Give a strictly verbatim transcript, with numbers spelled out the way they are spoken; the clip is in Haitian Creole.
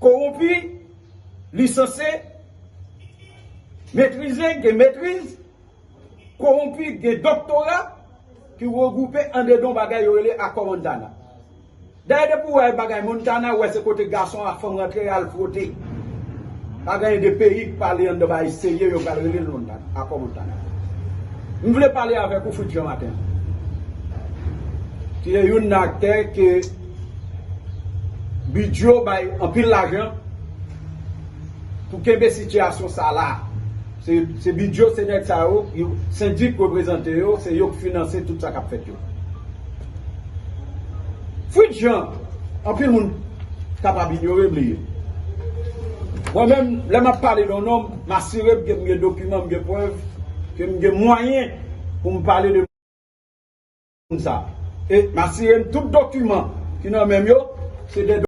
Kowonpi, lisanse, metrize, gen metriz, kowonpi, gen doktora, ki regwoupe andedan yon bagay yo rele Akò Montana. Dayè, depi w wè bagay Montana, w wè se kote gason ak fanm rantre al fwote. Pa gen de peyi ki pale anndan bagay serye, yo pral rele l Montana, Akò Montana. M vle pale avèk ou, Fritz Jean, maten. Ki se youn nan aktè ke Bidjo bay anpil lajan pou kenbe sitiyasyon sa la. Se, se Bidjo, se nèg sa yo, yo, sendik reprezante yo, se yo ki finanse tout sa k ap fèt yo. Fritz Jean, anpil moun kapab inyore, bliye. Mwen menm, lè m ap pale de yon nonm, m asire m ke m gen dokiman, m gen prèv, ke m gen mwayen pou m pale de moun sa. E m asire m tout dokiman ki nan men m yo, se de